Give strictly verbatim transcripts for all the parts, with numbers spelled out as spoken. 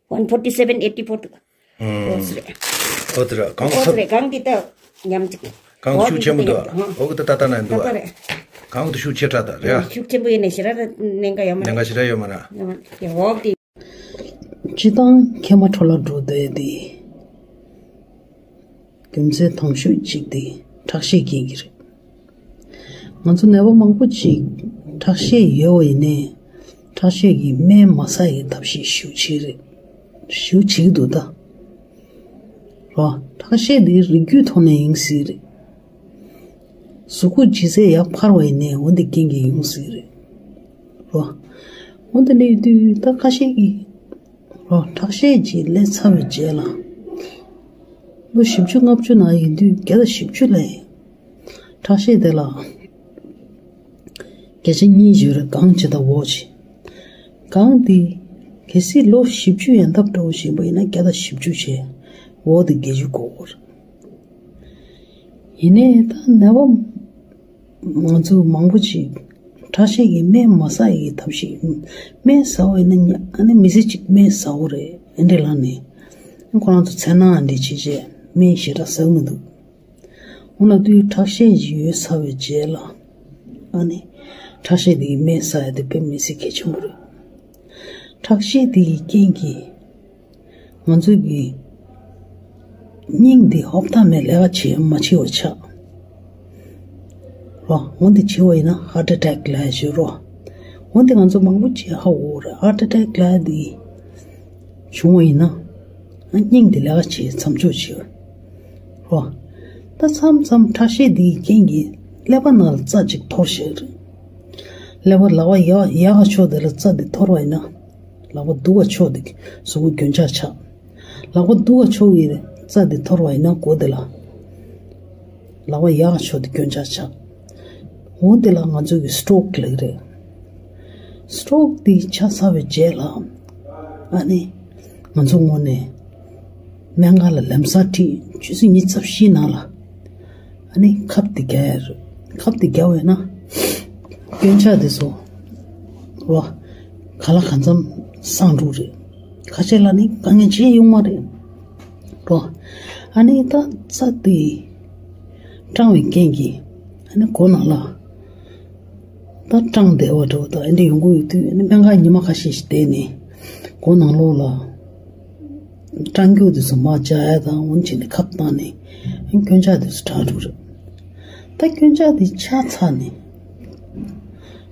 ཝན་ཕོར་ཊི་སེ་ཝན་ཨེ་ཊི་ཕོར་ཊི་ཨོ་ཙི་རེད། ཨོ་ཙི་རེད། གང་གོ་ཨོ་ཙི་རེད། གང་འདི་ད་ཉམས་ཅིག་གང་ཤུགས་ཆེན་པོ་འདུག་ཨོ་གི་ད་ད་ད་ན་འདུག་ད་ད་རེད། གང་གི་ཤུགས་ཆེ་དྲགས་ད་རེད། ཤུགས་ཆེན་པོ་ཡིན་ནས་ཞེ་དྲག་ད་ནན་ག་ཡོད་མ་རེད། ནན་ག་ཞེ་དྲག་ཡོད་མ་རེད། ཡོད་མ་རེད། ཡ་འོག་དེ། སྤྱི་བཏང་མཁལ་མ་འཕྲོ་བརླག་འགྲོ་བསྡད་དེ། རྒྱུ་མཚན་དང་ཤོས་གཅིག་དེ་ཁྲག་ཤེད་རྐྱེན་གྱིས་རེད། ང་ཚོ་ནད་པ་མང་པོ་ཅིག་ཁྲག་ཤེད་ཡོད་པ་ཡིན་ནའི་ཁྲག་ཤེད་ཀྱི་སྨན་མ་ཟ་ཡའི་ཐབས་ཤེས་ཤུགས་ཆེ་རེད། ཤུགས་ཆེ་གི་འདུག་ད། རོ། ཁྲག་ཤེད་འདི་རིགས་རྒྱུད་ཐོག་ནས་ཡིན་སྲིད་རེད། གཟུགས་པོ་ལྗིད་ཚད་ཡར་འཕར་བ་ཡིན་ནའི་འོ་འདི་རྐྱེན་གྱིས་ཡོང་སྲིད་རེད། རོ། འོ་འདི་ནས་དུས་ད་ཁ་ཤས་ཀྱིས། རོ། ཁྲག་ཤེད་ཅིག་སླེབས་ཚར་བའི་རྗེས་ལ། ལོ་བཞི་བཅུ་ལྔ་བཅུ་ནང་ཡིན་དུས་བརྒྱ་དང་བཞི་བཅུ་ལས། ཁྲག་ཤེད་དེ་ལ། བརྒྱ་ཆ་གཉིས་ཡོད་རེད། གང་ཇི་ལྟ་བོ་ཆེ། གང་དེ། གལ་སྲིད་ལོ་བཞི་བཅུ་ཡན་འདབ་འདྲ་བོ་ཞིག་ཡིན་པ་ཡིན་ན་བརྒྱ་དང་བཞི་བཅུ་བྱས། འོ་དེ་བརྒྱད་ཅུ་གོ་དགོས་རེད། ཡིན་ནའི་ད་ནད་པ། ང་ཚོ་མང་པོ་ཅིག་ཁྲག་ཤེད་ཀྱི་སྨན་མ་ཟ་ཡི་ཐབས་ཤེས། སྨན་ཟ་བ་ཡིན་ན་ཉ་ཨ་ནི་མི་ཚེ་གཅིག་སྨན་ཟ་འོ་རེད་ཨེ་འདྲས་ལབ་ནས། ཁོ་རང་ཚོ་མཚན་ནག་འདྲས་བྱས་བྱས་སྨན་ཞེ་དྲག་ཟ་གི་མི་འདུག་འོ་ན་དུས་ཁྲག་ཤེད་ཅིག་ཡོད་ཚར་བའི་རྗེས་ལ། ཨ་ནི། ཁྲག་ཤེད་དེ་ཡི་སྨན་ཟ་ཡ་དེ་དཔེ་མི་སྲིད་གལ་ཆེན་པོ་རེད། ཁྲག་ཤེད་དེ་ཡི་རྐྱེན་གྱིས། ང་ཚོ་གི་སྙིང་འདི་ཧོབ་ཐང་མེད་ལས་ཀ་བྱེད་མ་བྱེད་པ་ཆགས། རོ། འོ་འདི་བྱེད་པ་ཡིན་ན་ཧར་ཊི་ཨེ་ཊེག་ལབ་ཡ་ཞིག་རོ། འོ་འདི་ང་ཚོ་མང་པོ་བྱེད་ཧ་འོ་རེད། ཧར་ཊི་ཨེ་ཊེག་ལབ་ཡ་འདི་བྱུང་བ་ཡིན་ན། སྙིང་འདི་ལས་ཀ་བྱེད་མཚམས་འཇོག་བྱེད། རོ། ད་མཚམས་མཚམས་ཁྲག་ཤེད་འདིའི་རྐྱེན་གྱིས་ཀླད་པ་ནང་ལ་རྩ་གཅིག་འཐོར་བཞག་རེད། ཀླད་པ་ལག་པ་ཡག་ཡག་ག་ཕྱོགས་དེ་ལ་རྩ་འདི་འཐོར་བ་ཡིན་ན། ལག་པ་སྡུག་ག་ཕྱོགས་དེ་གཟུགས་པོ་རྒྱུན་ཆགས་ཆགས། ལག་པ་སྡུག་ག་ཕྱོགས་ཀྱི་རྩ་འདི་འཐོར་བ་ཡིན་ན་མགོ་དེ་ལ། ལག་པ་ཡག་ག་ཕྱོགས་དེ་རྒྱུན་ཆགས་ཆགས། འོ་དེ་ལ་ང་ཚོ་གི་སི་ཊོག་ལབ་ཀྱི་རེད། སི་ཊོག་དེ་ཆགས་ཚར་བའི་རྗེས་ལ། ཨ་ནི། ང་ཚོ་ངོས་ནས། སྨན་ཁང་ལ་ལམ་སང་ཁྲིད་ཆུ་ཚོད་ཉི་ཤུ་རྩ་བཞིའི་ནང་ལ། ཨ་ནི་ཁབ་དེ་རྒྱག་ཡ་རེད། ཁབ་དེ་རྒྱག་པ་ཡིན་ན། སྐྱོན་ཆ་དེ་ཚོ། རོ། ག་ལ་གང་འཚམ་སངས་འགྲོ་རེད། ཁ་ཤས་ལ་ནི་དཀའ་ངལ་ཅི་ཡང་ཡོང་མ་རེད། རོ། ཨ་ནི་ད་རྩ་དེ། སྐྲངས་པའི་རྐྱེན་གྱིས། ཨ་ནི་མགོ་ནང་ལ། ད་སྐྲངས་བསྡད་པ་འདྲ་བོ་དང་ཨེ་འདྲ་ཡོང་གི་ཡོད་དུས་ཨ་ནི་སྨན་ཁང་ཉི་མ་ཁ་ཤས་ཤིག་བསྡད་ནས་མགོ་ནང་ལོགས་ལ་སྐྲངས་རྒྱུ་དེ་ཚོ་མར་འཇགས་ཡ་དང་འོན་ཅིག་ནས་ཁབ་བཏང་ནས་ཨ་ནི་སྐྱོན་ཆ་དེ་ཚོ་དྲག་འགྲོ་རེད། ད་སྐྱོན་ཆ་དེ་ཆགས་ཚར་ནས་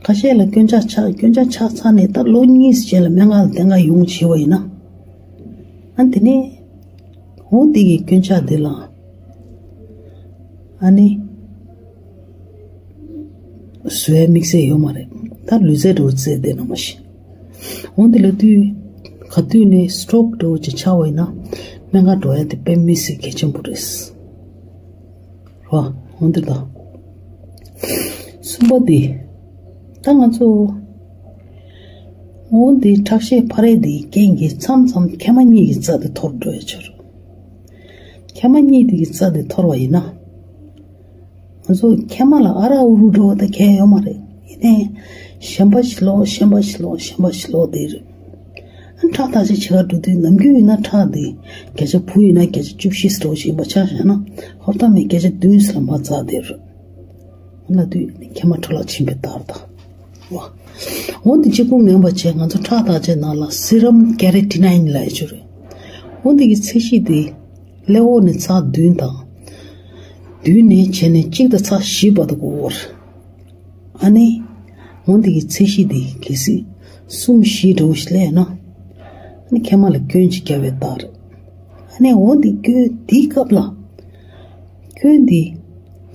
ཁ་ཤས་ལ་སྐྱོན་ཆ་ཆགས་སྐྱོན་ཆ་ཆགས་ཚར་ནས་ད་ལོ་གཉིས་རྗེས་ལ་སྨན་ཁང་ལ་བསྟེན་ག་ཡོང་བྱས་པ་ཡིན་ན་ཨ་དེ་ནས། འོ་དེ་གི་སྐྱོན་ཆ་དེ་ལ། ཨ་ནི། བཟོ་ཡ་དམིགས་བསལ་ཡོད་མ་རེད། ད་ལུས་རྩལ་འགྲོ་རྩལ་དེ་ནང་མ་ཤི། འོ་དེ་ལ་དུས། ག་དུས་ནས་སི་ཊོག་འགྲོ་ཅིག་ཆགས་པ་ཡིན་ན། སྨན་ཁང་འགྲོ་ཡ་དེ་དཔེ་མི་སྲིད་གལ་ཆེན་པོ་རེད། རོ། འོ་དེ་ལ། གསུམ་པ་དེ། ད་ང་ཚོ། འོ་འདི་ཁྲག་ཤེད་འཕར་ཡས་འདིའི་རྐྱེན་གྱིས་མཚམས་མཚམས་མཁལ་མ་གཉིས་ཀྱི་རྩ་དེ་འཐོར་འགྲོ་ཡས་ཆོག་རེད། མཁལ་མ་གཉིས་དེ་གི་རྩ་དེ་འཐོར་བ་ཡིན་ན། ང་ཚོ་མཁལ་མ་ལ་ཨ་རག་ཨུ་རུ་འགྲོ་བ་དང་གལ་ཡོད་མ་རེད། ཡིན་ནའི། གཞན་པ་ཞིག་ལོག་གཞན་པ་ཞིག་ལོག་གཞན་པ་ཞིག་ལོག་དེ་རེད། ཨ་ཁྲག་བརྟག་དཔྱད་བྱེད་ག་འགྲོ་དུས་ནམ་རྒྱུན་ཡིན་ན་ཁྲག་དེ་བརྒྱ་ཆ་བུ་ཡིན་ན་བརྒྱ་ཆ་བཅུ་བཞི་ཙམ་ཞིག་ཡིན་པ་ཆ་བཞག་ན་ཧོབ་ཐང་མེད་བརྒྱ་ཆ་བདུན་ཙམ་ལ་མར་འཛག་དེ་རེད། འོ་ན་དུས་མཁལ་མ་འཕྲོ་བརླག་ཕྱིན་པའི་རྟགས་དང་། འོ་འདི་གཅིག་པུ་མིན་པ་བྱས་ང་ཚོ་ཁྲག་བརྟག་དཔྱད་ནང་ལ་སི་རམ་ཀེ་རེ་ཊི་ནིན་ལབ་ཡ་ཅིག་རེད། འོ་འདི་གི་ཚད་གཞི་དེ་ཀླད་ཀོར་ནས་ཚེག་བདུན་དང་། བདུན་ནས་བྱས་ནས་གཅིག་དང་ཚེག་བཞི་བར་དུ་དགོས་པ་རེད། ཨ་ནི། འོ་འདི་གི་ཚད་གཞི་དེ་གལ་སྲིད་གསུམ་བཞི་འདྲ་བོ་ཞིག་སླེབས་ན། ཨ་ནི་མཁལ་མ་ལ་སྐྱོན་ཅིག་བརྒྱབ་པའི་རྟགས་རེད། ཨ་ནི་འོ་འདི་སྐྱོན་དེའི་སྐབས་ལ། སྐྱོན་འདི་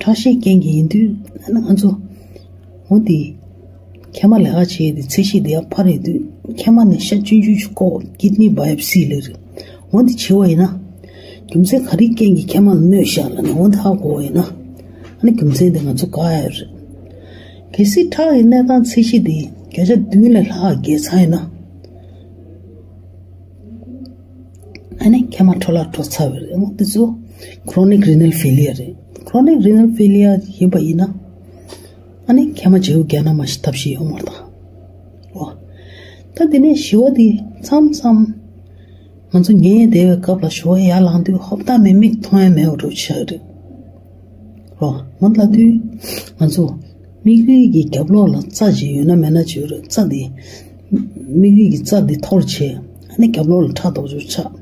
ཁྲག་ཤེད་རྐྱེན་གྱིས་ཡིན་དུས་ཨ་ནི་ང་ཚོ་འོ་འདི་མཁལ་མ་ལས་ཀ་བྱེད་དེ་ཚད་གཞི་འདི་ཡང་འཕར་ཡོད་དུས་མཁལ་མ་ནས་ཤ་ཆུང་ཆུང་ཞིག་བཀོག་ཀིཌ་ནི་བ་ཡོབ་སི་ལབ་རེད། འོ་འདི་བྱེད་པ་ཡིན་ན། རྒྱུ་མཚན་ག་རེའི་རྐྱེན་གྱིས་མཁལ་མ་ལ་གནོད་བཞག་ལབ་ནས་འོ་འདི་ཧ་གོ་བ་ཡིན་ན། ཨ་ནི་རྒྱུ་མཚན་འདི་ང་ཚོ་བཀག་ཡ་ཡོད་རེད། གལ་སྲིད་ཁྲག་གི་གནས་སྟངས་ཚད་གཞི་འདི་བརྒྱ་ཆ་བདུན་ལས་ལྷག་བརྒལ་ཚར་ཡིན་ན། ཨ་ནི་མཁལ་མ་འཕྲོ་བརླག་འགྲོ་ཚར་བ་རེད། འོ་འདི་ཚོ་ཁོ་རོ་ནིག་རི་ནལ་ཕེ་ལི་ཡ་རེད། ཁོ་རོ་ནིག་རི་ནལ་ཕེ་ལི་ཡ་ཡིན་པ་ཡིན་ན། ཨ་ནི་མཁལ་མ་བརྗེ་པོ་བརྒྱབ་ན་མ་གཞི་ཐབས་ཤེས་ཡོད་མ་རེད་ད། འོ། ད་འདི་ནས་བཞི་བ་འདི་མཚམས་མཚམས། ང་ཚོ་ཉལ་བསྡད་པའི་སྐབས་ལ་ཞོགས་ཡར་ལངས་དུས་ཧོབ་སྟེ་མིག་མཐོང་ཡ་མེད་པ་འདྲ་ཆགས་རེད། རོ། མ་ལ་དུས་ང་ཚོ་མིག་རིལ་གྱི་རྒྱབ་ལོགས་ལ་རྩ་ཅིག་ཡོད་ན་མེད་ན་ཅིག་ཡོད་རེད། རྩ་དེ། མིག་རིལ་གྱི་རྩ་དེ་འཐོར་བྱས། ཨ་ནི་རྒྱབ་ལོགས་ལ་ཁྲག་རྡོག་ཅིག་ཆགས།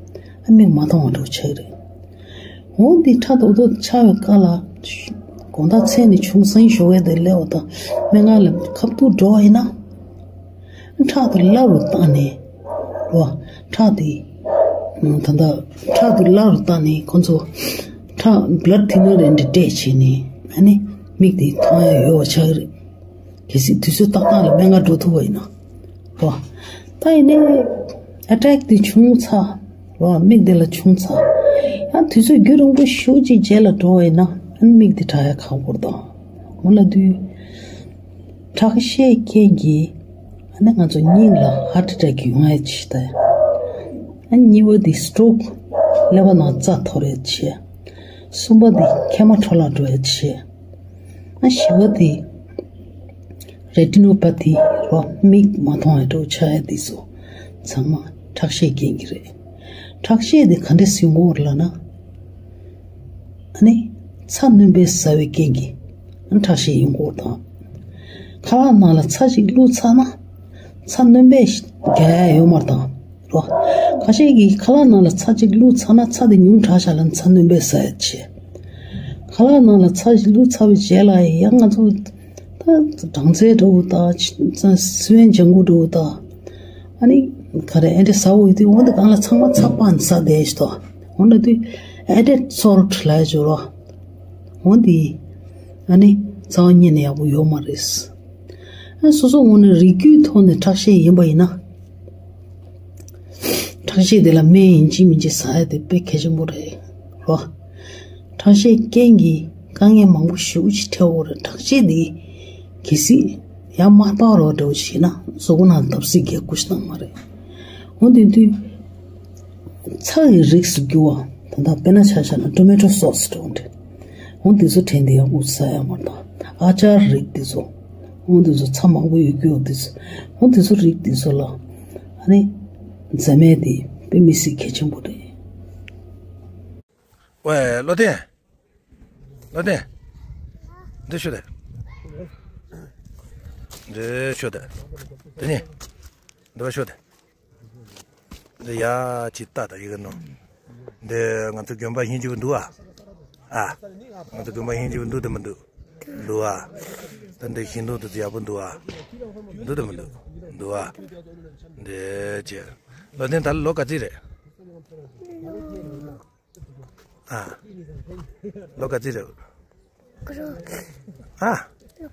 ཨ་མིག་མ་མཐོང་བ་འདྲ་ཆགས་རེད། འོ་འདི་ཁྲག་རྡོག་རྡོག་ཆགས་པའི་སྐབས་ལ། དགོང་དག་མཚན་ནས་ཆུང་སེང་ཞོགས་པ་དེ་སླེབས་པ་དང་སྨན་ཁང་ལ་ཁ་ཐུག་འགྲོ་བ་ཡིན་ན། ཁྲག་དེ་སླ་རུ་བཏང་ནས། རོ། ཁྲག་དེ། ད་ལྟ་ཁྲག་དེ་སླ་རུ་བཏང་ནས་ཁོ་ཚོ་ཁྲག་blood thinner་རེ་འདྲ་སྤྲད་བྱས་ནས། ཨ་ནི་མིག་དེ་མཐོང་ཡ་ཡོད་པ་ཆགས་ཀྱི་རེད། གལ་སྲིད་དུས་ཚོད་ཏག་ཏག་ལ་སྨན་ཁང་འགྲོ་ཐུབ་པ་ཡིན་ན། རོ། ད་ཡིན་ནའི་attack་དེ་བྱུང་ཚར། རོ། མིག་དེ་ལ་བྱུང་ཚར། ཡང་དུས་ཚོད་རྒྱུན་རིང་པོ་ཞེ་པོ་ཅིག་རྗེས་ལ་འགྲོ་བ་ཡིན་ན། ཨ་ནི་མིག་དེ་དྲག་ཡ་ཁག་པོ་རེད་ད། འོ་ལ་དུས། ཁྲག་ཤེད་རྐྱེན་གྱིས། ཨ་ནི་ང་ཚོ་སྙིང་ལ་heart attack་ཡོང་ཡ་ཅིག་ད། ཨ་གཉིས་པ་དེ་stroke། ཀླད་པ་ནང་རྩ་འཐོར་ཡ་ཅིག་གསུམ་པ་དེ་མཁལ་མ་འཕྲོ་བརླག་འགྲོ་ཡ་ཅིག་ཨ་བཞི་པ་དེ། retinopathy་རོ། མིག་མ་མཐོང་བའི་འདྲ་ཆགས་ཡ་དེ་ཚོ་ཚང་མ་ཁྲག་ཤེད་རྐྱེན་གྱིས་རེད། ཁྲག་ཤེད་དེ་ག་འདྲས་ཡོང་གི་ཡོད་རེད་ལབ་ན། ཨ་ནི་ཚྭ་སྣོན་པས་ཟ་བའི་རྐྱེན་གྱིས་ཨ་ནི་ཁྲག་ཤེད་ཡོང་གི་ཡོད་རེད་དང་། ཁ་ལག་ནང་ལ་ཚྭ་ཅིག་བླུགས་ཚར་ན། ཚྭ་སྣོན་པས་རྒྱག་ཡ་ཡོད་མ་རེད་དང་། རོ། ཁ་ཤས་ཀྱིས་ཁ་ལག་ནང་ལ་ཚྭ་གཅིག་བླུགས་ཚར་ན་ཚྭ་དེ་ཉུང་དྲགས་ཤག་ལབ་ནས་ཚྭ་སྣོན་པས་ཟ་ཡ་བྱས། ཁ་ལག་ནང་ལ་ཚྭ་ཞིག་བླུགས་ཚར་བའི་རྗེས་ལ་ཡང་ང་ཚོ་ད་སྦྲང་རྩི་འདྲ་བོ་དང་སི་པན་ལྗང་གུ་འདྲ་བོ་དང་། ཨ་ནི་ག་རེ་ཨེ་འདྲ་ཟ་འོས་དུས་འོ་འདི་གང་ལ་ཚང་མ་ཚྭ་སྤགས་ནས་ཟ་བསྡད་ཤག་འོ་འདྲ་དུས་added salt་ལབ་ཡ་ཅིག་ཡོད་རེད། འོ་འདི་ཨ་ནི་རྩ་བ་ཉིད་ནས་ཡག་པོ་ཡོད་མ་རེད། ཨ་སོ་སོ་ངོས་ནས་རིགས་རྒྱུད་ཐོག་ནས་ཁྲག་ཤེད་ཡིན་པ་ཡིན་ན། ཁྲག་ཤེད་དེ་ལ་སྨན་ཡིན་གཅིག་མིན་གཅིག་ཟ་ཡ་དེ་དཔེ་གལ་ཆེན་པོ་རེད་རོ། ཁྲག་ཤེད་རྐྱེན་གྱིས་དཀའ་ངལ་མང་པོ་ཞེ་པོ་ཅིག་འཕྲད་ཡོད་རེད། ཁྲག་ཤེད་དེ་གལ་སྲིད་ཡར་མར་སྤར་རོགས་འདྲ་བོ་བྱས་ན་གཟུགས་པོ་ནང་བརྡབ་གསིག་རྒྱག་དགོས་ཤེས་གནང་མ་རེད། འོ་དེ་དུས་ཚྭ་ཡི་རིགས་སུ་གྱུར་བ་ད་ལྟ་དཔེར་ན་ཆ་བཞག་ན་tomato sauce་འདྲ་བོ་འདྲ། འོ་དེ་ཚོ་དྲན་དེ་ཡག་པོ་ཟ་ཡ་མ་གཏོགས་ཨ་ཅར་རིགས་དེ་ཚོ། འོ་དེ་ཚོ་ཚྭ་མང་པོ་ཡོད་རྒྱུ་འོ་དེ་ཚོ། འོ་དེ་ཚོ་རིགས་དེ་ཚོ་ལ་ཨ་ནི་ཟ་མ་དེ་དཔེ་མི་སྲིད་གལ་ཆེན་པོ་རེད། ཝེ་བློ་ལྡན། བློ་ལྡན། འདི་ཤོད་དེ། འདི་ཤོད་དེ། དེ་ནི། འདི་བ་ཤོད་དེ། འདི་ཡ་ཅི་ལྟ་ད་ཡི་གེ་ནོ། འདི་ང་ཚོ་དགོན་པ་ཡིན་གྱི་འདུག་ཨ། ཨ། ང་ཚོ་དགོན་པ་ཡིན་གྱི་འདུག་དེ་མི་འདུག་འདུག་ཨ། ད་འདི་ཤིང་སྡོང་དེ་ཚོ་ཡག་པོ་འདུག་ཨ། འདུག་དེ་མི་འདུག་འདུག་ཨ། འདི་ཅི། བློ་ལྡན་ད་ལོ་ག་ཚོད་རེད། ཨ། ལོ་ག་ཚོད་རེད། གུ་རུ། ཨ།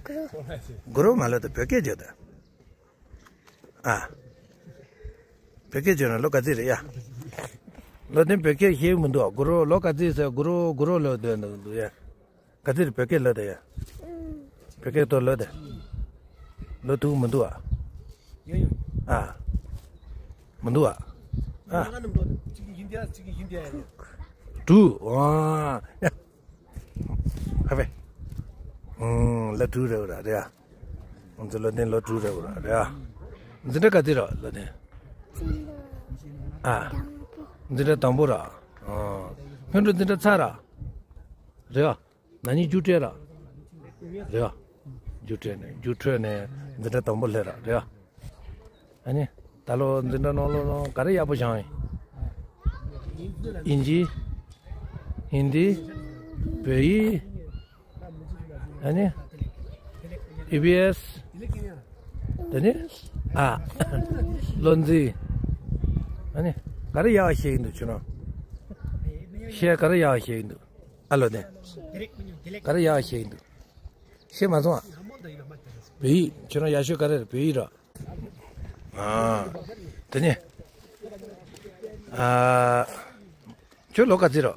གུ་རུ། གུ་རུ་མ་ལོ་དེ་བོད་སྐད་བརྗོད་དེ། ཨ། བོད་སྐད་བརྗོད་ན་ལོ་ག་ཚོད་རེད་ཡ། ལོ་དེ་བོད་སྐད་ཤེས་མི་འདུག་གུ་རུ་ལོ་ག་ཚོད་ཟེར་གུ་རུ་གུ་རུ་ལོ་དེ་འདུག་འདུག་ཡ། ག་ཚོད་རེད་བོད་སྐད་ལོ་དེ་ཡ། བོད་སྐད་ཐོག་ལོ་དེ། ལོ་དྲུག་མི་འདུག་ཨ། ཨ། མི་འདུག་ཨ། ཨ། དྲུག་ཨ། ཧ་བེ། ཨང་། ལོ་དྲུག་རེད་ར་རེད་ཨ། ང་ཚོ་ལོ་དེ་ལོ་དྲུག་རེད་ར་རེད་ཨ། འཛིན་གྲྭ་ག་ཚོད་ར་ལོ་དེ། ཨ། འཛིན་གྲྭ་དང་པོ་ར། ཨང་། སྔོན་འགྲོ་འཛིན་གྲྭ་ཚར་ར། རེད་ཨ། ན་ནིང་རྒྱུགས་སྤྲད་ར། རེད་ཨ། རྒྱུགས་སྤྲད་ནས་རྒྱུགས་འཕྲོད་ནས་འཛིན་གྲྭ་དང་པོ་སླེབས་ར་རེད་ཨ། ཨ་ནི། ད་ལོ་འཛིན་གྲྭ་ནང་ལོགས་ལ་ག་རེ་ཡག་པོ་སྦྱངས་ཡིན། དབྱིན་ཇི། ཧིན་དི། བོད་ཡིག་ཨ་ནི། ཨི་བི་ཨེས། དེ་ནི། ཨ། བློ་འཛིན། ཨ་ནི། ག་རེ་ཡག་ཤེས་ཀྱི་འདུག་ཁྱོད་རང་། ཤེས་ག་རེ་ཡག་ཤེས་ཀྱི་འདུག་ཨ་ལོ་ནི། ག་རེ་ཡག་ཤེས་ཀྱི་འདུག་ཤེས་མ་སོང་ཨ། བོད་ཡིག་ཁྱོད་རང་ཡག་ཤོས་ག་རེ་རེད་བོད་ཡིག་ར། ཨ། དེ་ནི། ཨ། ཁྱོད་ལོ་ག་ཚོད་ར།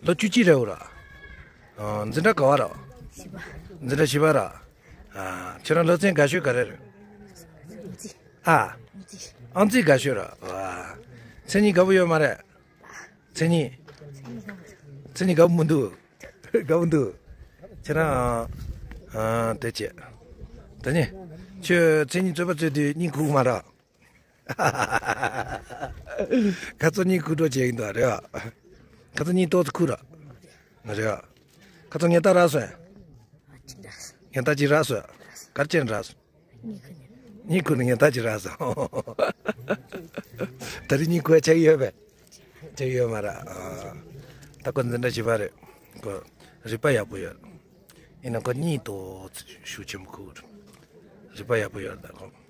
ལོ་བཅུ་གཅིག་རེད་འོ་ར། ཨ། འཛིན་གྲྭ་ག་བ་ར། འཛིན་གྲྭ་བཞི་པ་ར། ཨ། ཁྱོད་རང་སློབ་ཚན་དགའ་ཤོས་ག་རེ་རེད། ཨ། ཨང་རྩིས་དགའ་ཤོས་ར། ཨ། མཚན་ཉིད་དགའ་པོ་ཡོད་མ་རེད། མཚན་ཉིད། མཚན་ཉིད་དགའ་པོ་མི་འདུག་དགའ་པོ་འདུག་ཁྱེད་རང་། ཨ། དེ་བྱས། དེ་ནི། ཁྱོད་མཚན་ཉིད་རྩོད་པ་རྩོད་དུས་སྙིང་ཁུག་མ་རེད། ཁ་ཚོ་གཉིད་ཁུག་འགྲོ་བྱེད་ཀྱི་འདུག་རེད་བ། ཁ་ཚོ་གཉིད་ཏོག་ཙམ་ཁུག་ར། རེད་བ། ཁ་ཚོ་ངན་རྟགས་རག་སོང་ཡ། ངན་རྟགས་ཅིག་རག་སོང་ཡ། ག་རེ་བྱས་ནས་རག་སོང་། གཉིད་ཁུག་ནས་ངན་རྟགས་ཅིག་རག་སོང་། ད་རེས་གཉིད་ཁུག་ཡ་ཆགས་ཀྱི་ཡོད་པས། ཆགས་ཀྱི་ཡོད་མ་རེད། ཨ། ད་ཁོ་འཛིན་གྲྭ་བཞི་པ་རེད། ཁོ་རིག་པ་ཡག་པོ་ཡོད། ཡིན་ན་ཁོ་གཉིད་ཏོག་ཙམ་ཤུགས་ཆེན་པོ་ཁུག་རེད། རིག་པ་ཡག་པོ་ཡོད་རེད་ད་ཁོ།